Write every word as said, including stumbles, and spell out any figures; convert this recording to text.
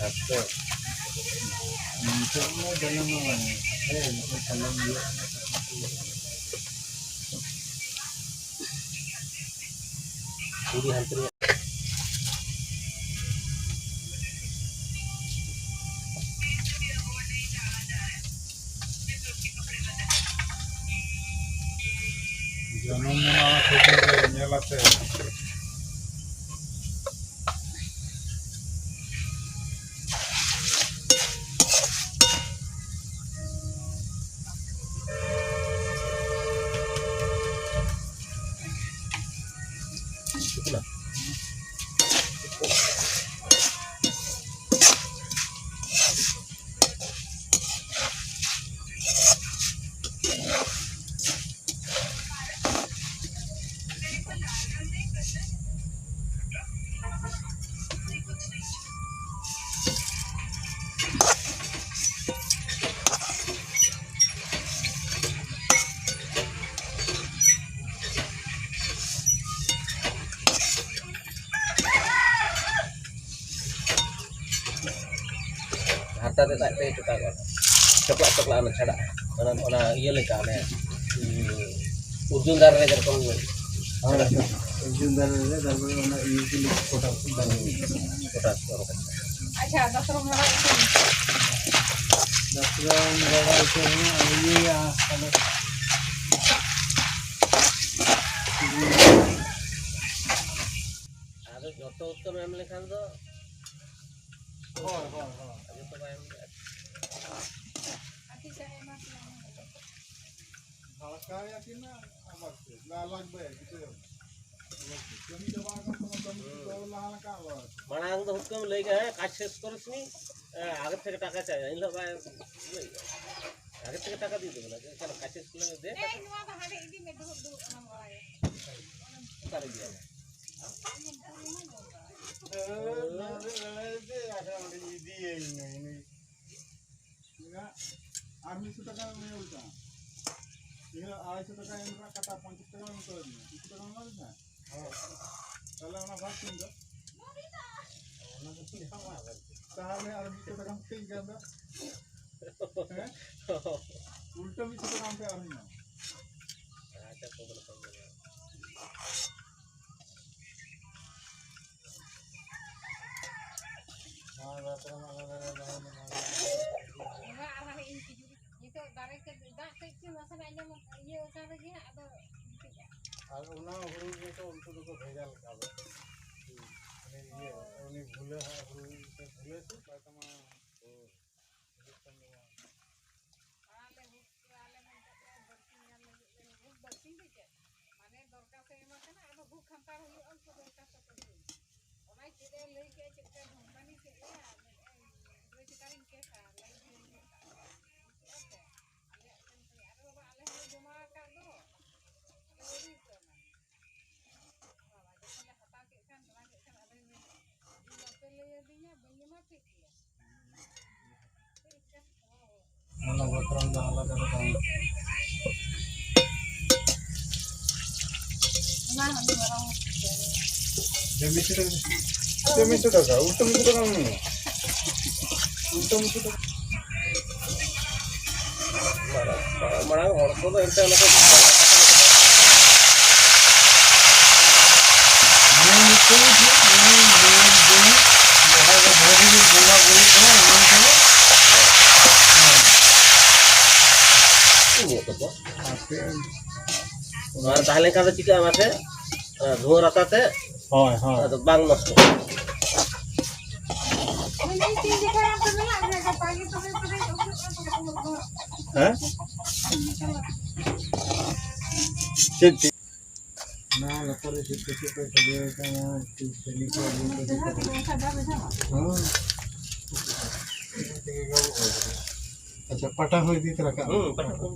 ᱟᱪᱪᱷᱟ᱾ ᱱᱤᱛᱚᱜ ᱢᱟ ᱡᱟᱱᱟᱢ ᱢᱟ ᱵᱟᱝ᱾ ᱦᱮᱸ, ᱱᱤᱛᱚᱜ ᱠᱟᱞᱚᱢ ᱤᱭᱟᱹ᱾ ᱠᱩᱲᱤ ᱦᱟᱱᱛᱮ ᱨᱮ᱾ ᱡᱟᱱᱟᱢ ᱢᱟᱦᱟ ᱥᱮᱫᱤᱱ ᱨᱮ ᱧᱮᱞ ᱟᱛᱮ᱾ ᱦᱟᱨᱛᱟ ᱛᱮᱫ ᱟᱡ ᱛᱮᱜᱮ ᱪᱚᱠᱟᱜ ᱜᱚᱫ᱾ ᱪᱚᱠᱞᱟᱜ, ᱪᱚᱠᱞᱟᱜ ᱚᱱᱟ ᱪᱷᱟᱰᱟᱜᱼᱟ᱾ ᱚᱱᱟ, ᱚᱱᱟ ᱤᱭᱟᱹ ᱞᱮᱠᱟ, ᱚᱱᱮ, ᱩᱸ, ᱚᱨᱡᱩᱱ ᱫᱟᱨᱮ ᱨᱮ ᱡᱮᱨᱚᱠᱚᱢ ᱦᱳᱭ, ᱚᱨᱡᱩᱱ ᱫᱟᱨᱮ ᱨᱮ, ᱛᱟᱨᱯᱚᱨᱮ ᱚᱱᱟ ᱤᱭᱟᱹ ᱠᱚ ᱞᱮᱠᱟ ᱯᱚᱴᱟᱥ ᱠᱚ ᱮᱢ ᱠᱟᱜᱼᱟ᱾ ᱯᱚᱴᱟᱥ ᱠᱚ ᱮᱢ ᱠᱟᱜᱼᱟ᱾ ᱟᱪᱪᱷᱟ, ᱫᱟᱛᱨᱚᱢ ᱨᱚᱦᱚᱲ ᱦᱚᱪᱚ ᱢᱮ᱾ ᱫᱟᱛᱨᱚᱢ ᱨᱚᱦᱚᱲ ᱦᱚᱪᱚ ᱢᱮ, ᱟᱨ ᱤᱭᱟᱹᱭᱟ, ᱛᱟᱦᱞᱮ᱾ ᱛᱚ ᱩᱛᱛᱚᱢ ᱮᱢ ᱞᱮᱠᱷᱟᱱ ᱫᱚ ᱦᱳᱭ, ᱦᱳᱭ, ᱦᱳᱭ᱾ ᱡᱚᱛᱚ ᱵᱟᱭ ᱮᱢ ᱫᱟᱲᱮᱭᱟᱜᱼᱟ᱾ ᱵᱷᱟᱲᱠᱟᱣᱮᱭᱟ ᱠᱤᱱ ᱟᱵᱟᱨ ᱪᱮᱫ? ᱞᱟ-, ᱞᱟᱡ ᱵᱟᱭ ᱵᱩᱡᱷᱟᱹᱣ᱾ ᱠᱟᱹᱢᱤ ᱪᱟᱵᱟ ᱟᱠᱟᱱ ᱛᱟᱢᱟ, ᱠᱟᱹᱢᱤ ᱪᱩᱠᱟᱹᱣ ᱞᱟᱦᱟ ᱞᱮᱠᱟ ᱟᱵᱟᱨ᱾ ᱢᱟᱲᱟᱝ ᱫᱚ ᱦᱩᱛᱠᱟᱹᱢ ᱞᱟᱹᱭ ᱠᱮᱫᱟ, ᱦᱮᱸ, ᱠᱟᱡᱽ ᱥᱮᱥ ᱠᱚᱨᱮ ᱥᱮ, ᱦᱮᱸ, ᱟᱜᱮ ᱛᱮᱜᱮ ᱴᱟᱠᱟ ᱪᱟᱭ, ᱮᱱ ᱦᱤᱞᱳᱜ ᱵᱟᱭ ᱞᱟᱹᱭ ᱠᱮᱫᱟ᱾ ᱟᱜᱮ ᱛᱮᱜᱮ ᱴᱟᱠᱟ ᱫᱤᱭ ᱛᱟᱵᱚᱱᱟ, ᱪᱮᱫ ᱞᱮᱠᱟ ᱠᱟᱡᱽ ᱥᱮᱥ ᱠᱚᱨᱮ ᱫᱮ ᱴᱟᱠᱟ᱾ ᱮᱭ, ᱱᱚᱣᱟ ᱫᱚ ᱦᱟᱸᱰᱮ ᱤᱫᱤ ᱢᱮ, ᱫᱩᱲᱩᱵ, ᱫᱩᱲᱩᱵ, ᱚᱱᱟ ᱵᱟᱲᱟᱭᱟ᱾ ᱚᱠᱟᱨᱮ ᱤᱫᱤᱭᱟ? ᱤᱫᱤᱭᱟᱹᱧ ᱢᱮ, ᱩᱱᱤ᱾ ᱤᱱᱟᱹ ᱟᱨ ᱢᱤᱫᱥᱚ ᱴᱟᱠᱟ ᱮᱢ ᱦᱩᱭᱩᱜ ᱛᱟᱢᱟ᱾ ᱤᱱᱟᱹ ᱟᱲᱟᱭᱥᱚ ᱴᱟᱠᱟ ᱮᱢ ᱨᱮᱱᱟᱜ ᱠᱟᱴᱟ ᱯᱚᱧᱪᱟᱥ ᱴᱟᱠᱟ ᱮᱢ ᱩᱛᱟᱹᱨ ᱫᱤᱧᱟ᱾ ᱫᱩᱥᱚ ᱴᱟᱠᱟ ᱮᱢᱟ ᱫᱤᱧᱟ? ᱦᱳᱭ᱾ ᱛᱟᱦᱞᱮ ᱚᱱᱟ ᱵᱟᱫ ᱫᱤᱱ ᱫᱚ? ᱚᱱᱟ ᱫᱚ ᱪᱮᱫ ᱦᱚᱸ ᱵᱟᱝ ᱟᱵᱟᱨ᱾ ᱛᱟᱦᱞᱮ ᱟᱨ ᱢᱤᱫᱥᱚ ᱴᱟᱠᱟᱢ ᱠᱟᱹᱴᱤᱡ ᱜᱟᱱ ᱫᱚ? ᱦᱮᱸ? ᱩᱞᱴᱟᱹ ᱢᱤᱫᱥᱚ ᱴᱟᱠᱟ ᱟᱢ ᱴᱷᱮᱱ ᱟᱨᱦᱚᱸᱧ ᱧᱟᱢᱟ᱾ ᱟᱪᱪᱷᱟ, ᱠᱚᱢ ᱫᱚ ᱠᱚᱢ ᱜᱮᱭᱟ᱾ ᱱᱚᱣᱟ ᱫᱚ ᱛᱟᱦᱞᱮ ᱟᱞᱮ ᱫᱚᱞᱮ ᱨᱚᱦᱚᱭ ᱢᱮ, ᱱᱚᱣᱟ ᱫᱚ᱾ ᱚᱱᱟ ᱟᱨ ᱦᱟᱱᱮ ᱤᱧ ᱠᱷᱤᱡᱩᱨᱤ, ᱱᱤᱛᱚᱜ ᱫᱟᱨᱮ ᱠᱚ ᱫᱟᱜ ᱠᱟᱹᱡ ᱪᱩ ᱱᱟᱥᱮᱱᱟᱜ ᱧᱟᱢ ᱤᱭᱟᱹ ᱟᱠᱟᱱ ᱨᱮᱜᱮ ᱦᱟᱸᱜ ᱟᱫᱚ ᱜᱤᱛᱤᱡᱼᱟ᱾ ᱟᱨ ᱚᱱᱟ ᱦᱩᱲᱩ ᱜᱮᱛᱚ ᱩᱱᱠᱩ ᱫᱚᱠᱚ ᱵᱷᱮᱡᱟᱞ ᱠᱟᱜ ᱫᱚ᱾ ᱩᱱᱤ ᱤᱭᱟᱹ, ᱩᱱᱤ ᱵᱷᱩᱞᱟᱹ ᱦᱟᱸᱜ ᱦᱩᱲᱩ ᱥᱮ ᱵᱷᱩᱞᱟᱹ ᱥᱮ ᱚᱠᱟ ᱛᱟᱢᱟ? ᱦᱩᱸ᱾ ᱦᱤᱡᱩᱜ ᱠᱟᱱ ᱜᱮᱭᱟ᱾ ᱟᱞᱮ ᱦᱩᱠ, ᱟᱞᱮ ᱢᱮᱱ ᱠᱟᱛᱮ ᱵᱟᱹᱲᱛᱤ ᱧᱟᱢ ᱞᱟᱹᱜᱤᱫ ᱞᱮ ᱦᱩᱠ ᱵᱟᱹᱲᱛᱤ ᱜᱮ ᱪᱮᱫ? ᱢᱟᱱᱮ ᱫᱚᱨᱠᱟᱨ ᱛᱮ ᱮᱢᱟ ᱠᱟᱱᱟ, ᱟᱫᱚ ᱦᱩᱠ ᱦᱟᱱᱛᱟᱲ ᱦᱩᱭᱩᱜᱼᱟ, ᱩᱱᱠᱩ ᱫᱚ ᱚᱠᱟ ᱠᱚ ᱠᱟᱹᱢᱤ᱾ ᱚᱱᱟ ᱪᱮᱫ ᱮ ᱞᱟᱹᱭ ᱠᱮᱫᱼᱟ, ᱪᱮᱫ ᱞᱮᱠᱟ ᱫᱷᱚᱢᱠᱟᱱᱤ ᱠᱮᱫ ᱞᱮᱭᱟ, ᱢᱮᱱᱮᱫᱼᱟᱭ ᱜᱤᱫᱽᱨᱟᱹ ᱪᱮᱛᱟᱱ ᱨᱤᱧ ᱠᱮᱥᱟ, ᱞᱟᱹᱭ ᱫᱚ ᱵᱩᱡᱷᱟᱹᱣ ᱠᱟᱜᱼᱟ᱾ ᱵᱩᱡᱷᱟᱹᱣ ᱠᱮᱫᱼᱟ ᱯᱮ? ᱟᱞᱮᱭᱟᱜ ᱠᱟᱱ ᱛᱟᱞᱮᱭᱟ᱾ ᱟᱨᱮ ᱵᱟᱵᱟ, ᱟᱞᱮ ᱦᱚᱸᱞᱮ ᱡᱚᱢᱟ ᱟᱠᱟᱫ ᱫᱚ, ᱟᱞᱮ ᱟᱹᱣᱨᱤ ᱩᱛᱟᱹᱨᱟ᱾ ᱵᱟᱵᱟ, ᱡᱚᱠᱷᱚᱱ ᱞᱮ ᱦᱟᱛᱟᱣ ᱠᱮᱫ ᱠᱷᱟᱱ, ᱡᱚᱢᱟ ᱠᱮᱫ ᱠᱷᱟᱱ, ᱟᱫᱚᱭ ᱢᱮᱱᱮᱫᱼᱟ, "ᱤᱧ ᱵᱟᱯᱮ ᱞᱟᱹᱭ ᱟᱹᱫᱤᱧᱟ, ᱵᱟᱹᱧ ᱮᱢᱟ ᱯᱮ ᱠᱮᱭᱟ?" ᱚᱱᱟ ᱵᱚᱨᱛᱚᱢᱟᱱ ᱫᱚ ᱟᱞᱟᱫᱟ ᱨᱚᱠᱚᱢ᱾ ᱚᱱᱟ ᱦᱚᱸ ᱟᱹᱰᱤ ᱢᱟᱨᱟᱝ ᱦᱚᱥᱯᱤᱴᱟᱞ᱾ ᱡᱮ ᱢᱤᱫᱥᱚ ᱴᱟᱠᱟ, ᱡᱮ ᱢᱤᱫᱥᱚ ᱴᱟᱠᱟ, ᱩᱞᱴᱟᱹ ᱢᱤᱫᱥᱚ ᱴᱟᱠᱟ ᱮᱢ ᱢᱮ᱾ ᱩᱞᱴᱟᱹ ᱢᱤᱫᱥᱚ ᱴᱟᱠᱟ᱾ ᱢᱟᱨᱟᱝ, ᱢᱟᱨᱟᱝ ᱦᱚᱲ ᱠᱚᱫᱚ ᱮᱱᱛᱮ ᱚᱱᱟ ᱠᱚ ᱵᱟᱝ ᱡᱟᱦᱟᱸ ᱫᱚ ᱵᱷᱟᱹᱜᱤ ᱵᱚᱸᱜᱟ ᱵᱩᱨᱩ ᱠᱟᱱᱟ, ᱚᱱᱟ ᱠᱚᱫᱚ ᱤᱧᱟᱹᱜ ᱛᱟᱠᱚ᱾ ᱟᱨ ᱛᱟᱦᱮᱸ ᱞᱮᱱᱠᱷᱟᱱ ᱫᱚ ᱪᱤᱠᱟᱹᱜᱼᱟ ᱢᱟᱥᱮ? ᱚᱱᱟ ᱫᱷᱩᱣᱟᱹ ᱨᱟᱛᱟ ᱛᱮ ᱦᱳᱭ, ᱦᱳᱭ᱾ ᱟᱫᱚ ᱵᱟᱝ ᱱᱚᱥᱴᱚᱜᱼᱟ᱾ ᱦᱮᱸ? ᱪᱮᱫ ᱪᱮᱫ? ᱚᱱᱟ ᱞᱟᱛᱟᱨ ᱨᱮ ᱪᱮᱫ ᱠᱚ ᱪᱮᱫ ᱠᱚ ᱥᱟᱡᱟᱣ ᱠᱟᱱᱟ, ᱪᱮᱫ ᱠᱚ ᱦᱮᱸ᱾ ᱟᱪᱪᱷᱟ, ᱯᱟᱴᱟ ᱦᱚᱸ ᱤᱫᱤ ᱛᱚᱨᱟ ᱠᱟᱜ ᱢᱮ᱾ ᱦᱩᱸ, ᱯᱟᱴᱟ ᱦᱚᱸ᱾